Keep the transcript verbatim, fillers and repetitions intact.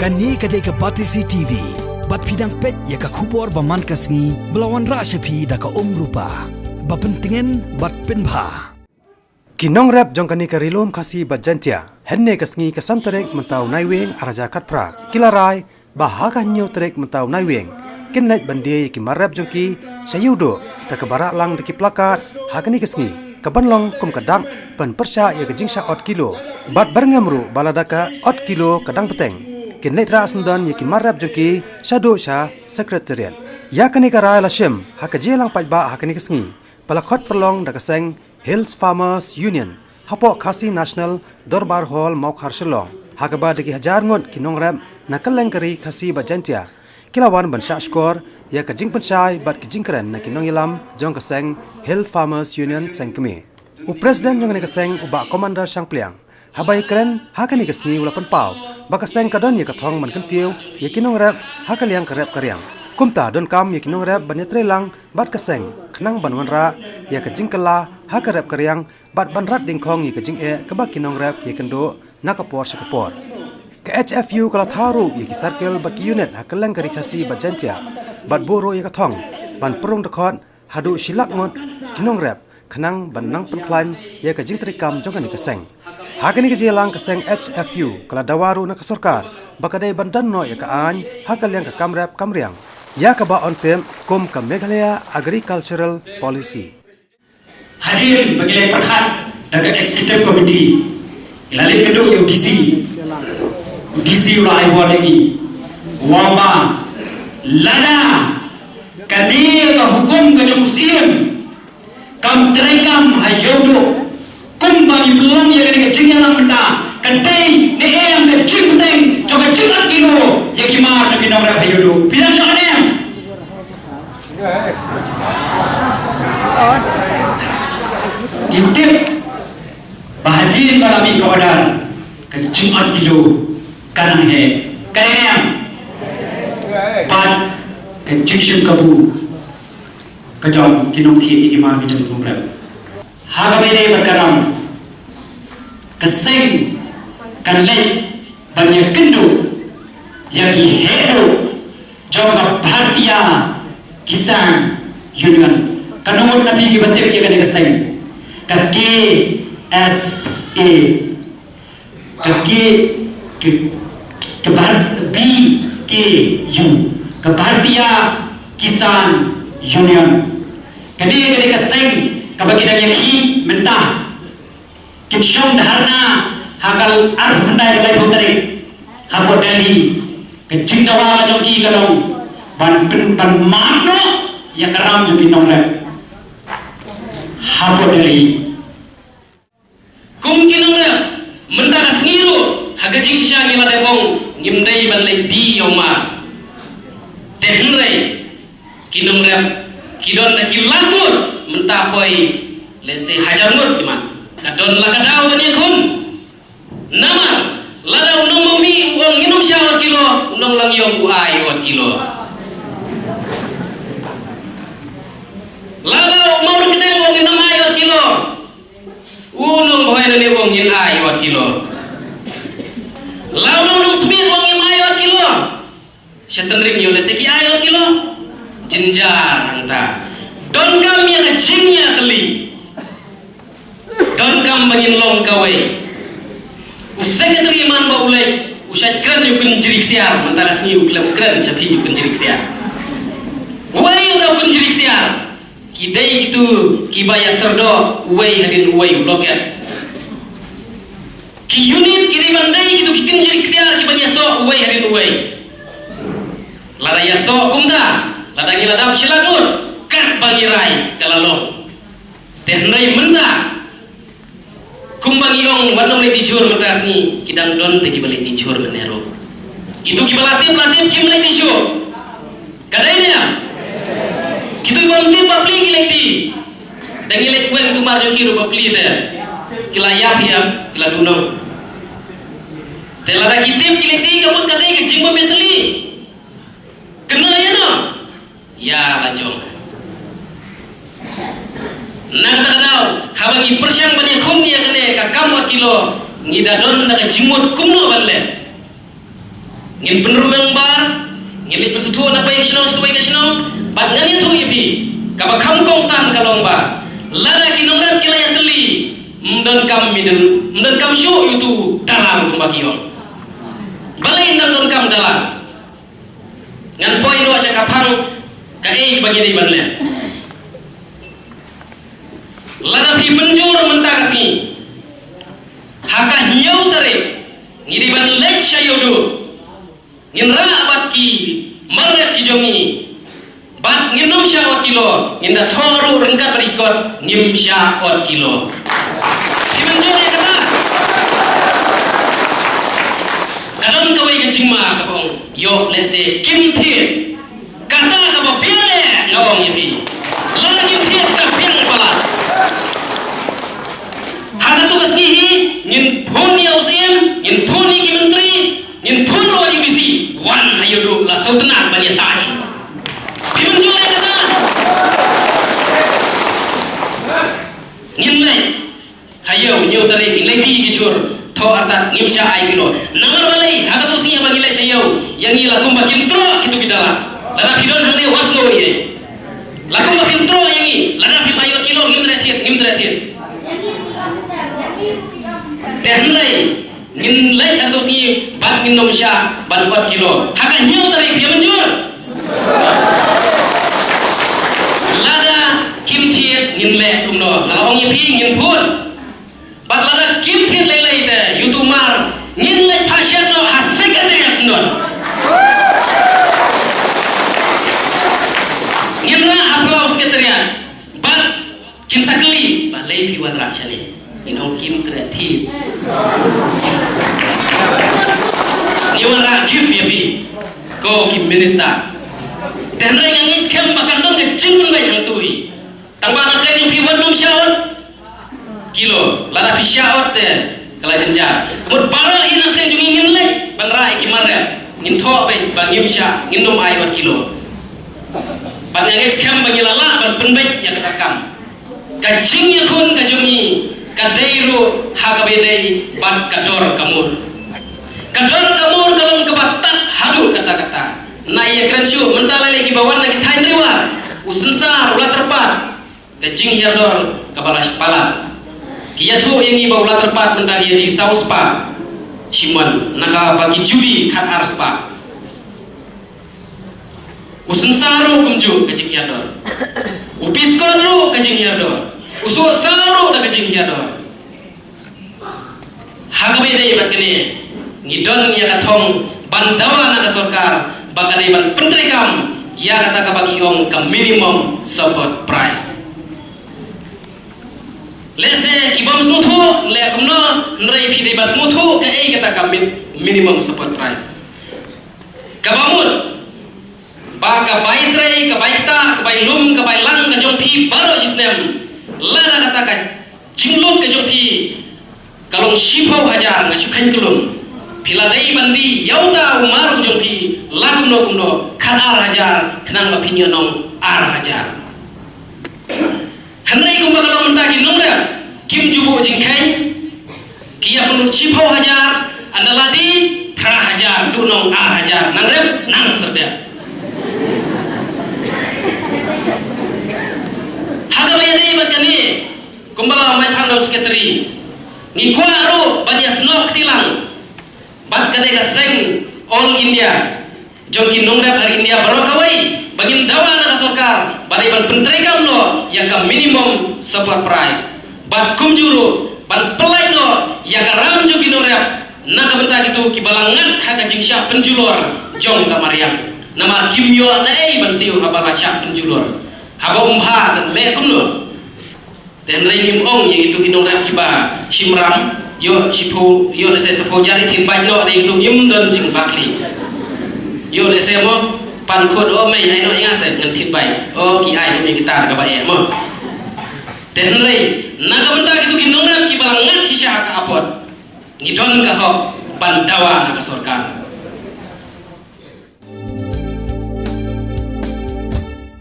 Kane ka dei ka Batesi T V. Bad phi dang peit ïa ka khubor ba man ka sngi ba la wanrah sha phi da ka Umrupa. Ba pyntngen bad pynbha. Ki nongrep jong kane ka Ri-lum Khasi bad Jaiñtia, hynne ka sngi ka san tarik mynta u Naiwieng arhajar khatphra, ki la rai ba ha ka hynñiew tarik mynta u Naiwieng kin leit ban die ïa ki mar rep jong ki sha Ïewduh da kaba rah lang da ki plakat ha kane ka sngi, kaban long kum ka dak ban pyrshah ïa ka jingshah ot kilo. Bad byrngem ruh ba lada ka ot kilo ka dang bteng, kin leit rah syndon ïa ki mar rep jong ki shaduh sha Secretariat. Ïa kane ka rai la shim ha ka jingïalang paidbah ha kane ka sngi ba la khot pynlong da ka seng Hills Farmers Union hapoh Khasi National Dorbar Hall, Mawkhar, Shillong, ha kaba da ki hajar ngut ki nongrep na kylleng ka Ri Khasi bad Jaiñtia ki la wan ban shah shkor ïa ka jingpynshai bad ki jingkren na ki nongïalam jong ka seng Hill Farmers Union seng kmie. U President jong kane ka seng, u Bah Commander Shangpliang, haba ïakren ha kane ka sngi u la pynpaw ba ka seng ka don ïa ka thong ban kyntiew ïa ki nongrep ha ka liang ka rep ka riang. Kumta donkam ïa ki nongrep ban ïatreilang bad ka seng khnang ban wanrah ïa ka jingkylla ha ka rep ka riang bad ban rat dyngkhong ïa ka jingeh kaba ki nongrep ki ïakynduh na ka por sha ka por. Ka H F U ka la thaw ruh ïa ki circle bad ki unit ha kylleng ka Ri Khasi bad Jaiñtia bad buh ruh ïa ka thong ban pynrung dkhot haduh shi lak ngut ki nongrep khnang ban nang pynkhlaiñ ïa ka jingtrei kam jong kane ka seng. Ha kane ka jingïalang ka seng H F U ka la dawa ruh na ka sorkar ba ka dei ban don noh ïa ka aiñ ha ka liang ka kam rep kam riang, ïa kaba ong tip kum ka Meghalaya Agricultural Policy. Hadien ba ngi la pyrkhat da ka Executive Committee, ngi la leit kynduh ïa u D C. U D C u la ai bor ïa ngi, u ong ba lada kane ka hukum ka jong u Syiem kam trei kam ha Ïewduh kumba ngi pynlong ïa kane ka jingïalang mynta, ka dei ne em ka jingbteng jong ka jingot kino ïa ki mar jong ki nongrep ha Ïewduh. Phi dang sngewthuh ne em? Ngi tip ba hadien ba la mih ka order, ka jingot kino ka nang heh, ka dei ne em? Bad ka jingshim kabu ka jong ki nongthied ïa ki mar ki jong ki nongrep. Ha kaba ïadei bad ka ram, ka seng kan leit ban ïakynduh ïa ki heh duh jong ka Bharatiya Kisan Union. Katno ngut na phi kiba tip ïa kane ka seng? Ka K S A. Ka K, ka, ka Bhar-, B K U, ka Bharatiya Kisan Union. Kane ka dei ka seng kaba ki dang ïakhih mynta. Kin shong dharna ha ka arphew khyndai bad laiphew tarik hapoh Delhi. Ka jingdawa ka jong ki ka long ban pyn-, ban mad noh ïa ka ram jong ki nongrep hapoh Delhi. Kum ki nongrep, mynta ka sngi ruh ha ka jingshisha ngi la dep ong ngim dei ban leit die ïa u mar. Te hynrei ki nongrep ki don da ki lak ngut, mynta poi lehse hajar ngut ki mat. Ka don la ka daw ban ïakhun. Namar lada u nongmawmih u ong ngin ym shah ot kilo, u nonglangiong u ai ot kilo. Lada u mawryngkneng u ong ngin ym ai ot kilo, u nongbhoi nangne u ong ngin ai ot kilo. La u nongnongsmit u ong ngim ai ot kilo. Sha tynring ïoh lehse ki ai ot kilo. Jynjar hangta. Donkam ïa ka jingïatylli. Donkam ba ngin long kawei. U secretary man ba u leit u shait kren ïa u kynjri ksiar, mynta ka sngi u khlem kren sha phi ïa u kynjri ksiar. Uei uta u kynjri ksiar? Ki dei kito kiba ïasyrdoh uwei hadien uwei u loket. Ki unit ki dei ban dei kito ki kynjri ksiar kiban ïasoh uwei hadien uwei. Lada ïasoh kumta, lada ngi la dap shi lak ngut, katba ngi rai ka la long. Te hynrei mynta, kumba ngi ong wat nang leit die jhur mynta sngi, ki dang don te kiba leit die jhur mynne ruh. Kito kiba la tip la tip kim leit die shuh. Ka dei ne em? Kito bym tip bapli ki leit die. Da ngi leit weng tu mar jong ki ruh bapli te. Ki la ïap hi em, ki la duh noh. Te lada ki tip ki leit die ka mut ka dei ka jingbym ïatylli. Kynnoh ïa no. Ïa la jong. Nangta ka daw haba ngi pyrshang ban ïakhun ïa kane ka kam ot kilo, ngi da don da ka jingmut kumno ban leh. Ngin pynrung member, ngin leit pynsngewthuh na kawei ka shnong sha kawei ka shnong, bad ngan ïathuh ïa phi, kaba kham kongsan ka long ba lada ki nongrep ki la ïatylli, ym donkam middle, ym donkam shuh ïa utu dalang kumba ki ong. Balei ym donkam dalang? Ngan poi noh sha ka phang kaei ba ngi dei ban leh. Lada phi pynjur mynta ka sngi, ha ka hynñiew tarik ngi dei ban leit sha Ïewduh. Ngin rah bad ki mar rep ki jong ngi. Bad ngin ym shah ot kilo, ngin da thoh ruh ryngkat bad ki kot, ngim shah ot kilo. Phi mynjur ïa kata? Ka don kawei ka jingma kaba ong, ïoh lehse kim thied. Kata kaba biang eh, nga ong ïa phi. Lada kim thied ka biang eh palat. Ha katu ka sngi hi, ngin phone ïa u Syiem, ngin phone ïa ki myntri, ngin phone ruh ïa u D C, wan ha Ïewduh la sngewtynnat ban ïatai. Phi mynjur ïa kata? Ngin leit. Ha Ïew, hynñiew tarik, ngin leit die ki jhur, thoh artat, ngim shah ai kilo. Namar balei, ha katu sngi ba ngin leit sha Ïew, ïa ngi la kumba kim troh kitu ki dalang. Lada phi don hangne wat sngew ei ei. La kumba kim troh ïa ngi, lada phim ai ot kilo, ngim treh thied, ngim treh thied. Te hynrei, ngin leit ha katu sngi, bad ngin ym shah, ban ot kilo. Ha ka hynñiew tarik, phi mynjur. Lada kim thied ngin leh kumno. Nga la ong ïa phi ngin phone. Bad lada kim thied lei lei te, ïa utu mar, ngin leit phah shet noh ha Secretariat Synod. Ngin rah ha Palau Secretariat. Bad kin sa kylli, balei phi wanrah shane? Ngin ong kim treh thied. Ngi wanrah gift ïa phi, ko ki minister. Te hynrei nga ngeit skhem ba kan don ka jingpynbeit hangtu hi. Tang ba na pdeng jong phi wat nym shah ot kilo, lada phi shah ot te ka la jynjar. Ka mut baroh hi na pdeng jong ngi ngin leit ban rah ïa ki mar rep. Ngin thoh beit ba ngim shah, ngin nym ai ot kilo. Bad nga ngeit skhem ba ngi la lah ban pynbeit ïa kata ka kam. Ka jingïakhun ka jong ngi ka dei ruh ha kaba ïadei bad ka dor ka mur. Ka dor ka mur ka long kaba tad haduh katta katta. Nai ïakren shuh, mynta lei lei kiba wan na ki thaiñ Ri War, u Synsar, u Latyrpad, ka jinghiar dor kaba la palat. Ki ïathuh ïa ngi ba u Latyrpad mynta ïa dei saw spah shimon, na kaba ki Judi khat ar spah. U Synsar ruh kumjuh ka jinghiar dor. U Peace Corps ruh ka jinghiar dor. U Sohsaw ruh da ka jinghiar dor. Ha kaba ïadei bad kane, ngi don ïa ka thong ban dawa na ka sorkar ba ka dei ban pyntreikam ïa kata kaba ki ong ka minimum support price. Lehse ki bym sngewthuh, leh kumno, hynrei phi dei ban sngewthuh kaei kata ka mi-, minimum support price. Kaba mut ba ka bai trei, ka bai ktah, ka bai lum, ka bai lang ka jong phi baroh shisnem, lada kata ka jinglut ka jong phi ka long shiphew hajar, nga shu kheiñ kyllum. Phi la dei ban die ïa uta u mar u jong phi la kumno kumno, khat ar hajar, khnang ba phin ïoh nong ar hajar. Hynrei kumba ka long mynta ki nongrep kim ju buh jingkheiñ, ki ïa pynlut shiphew hajar, ynda la die phra hajar, duh nong ar hajar, nang rep nang syrdet. Ha kaba ïadei bad kane, kumba la ong Mike Pando, Secretary, ngi kwah ruh ban ïasnoh kti lang bad kane ka seng All India jong ki nongrep ha India baroh kawei, ba ngin dawa na ka sorkar ba dei ban pyntreikam noh ïa ka minimum support price. Bad kumjuh ruh ban pyllait noh ïa ka ram jong ki nongrep na ka bynta kito kiba la ngat ha ka jingshah pynjulor jong ka mariang. Namar kim ïoh naei ban siew haba la shah pynjulor, haba um bha te leh kumno. Te hynrei ngim ong ïa kito ki nongrep kiba shim ram, ïoh shiphew, ïoh lehse shiphew hajar, thied beit noh, te kito ngim don jingbakla. Ïoh lehse mo, pan khot, o mei, ai noh ïa nga seh, ngan thied beit. O ki ai noh ïa kita kaba eh mo. Te hynrei na ka bynta kito ki nongrep kiba la ngat shisha ha ka apot, ngi don ka hok ban dawa na ka sorkar.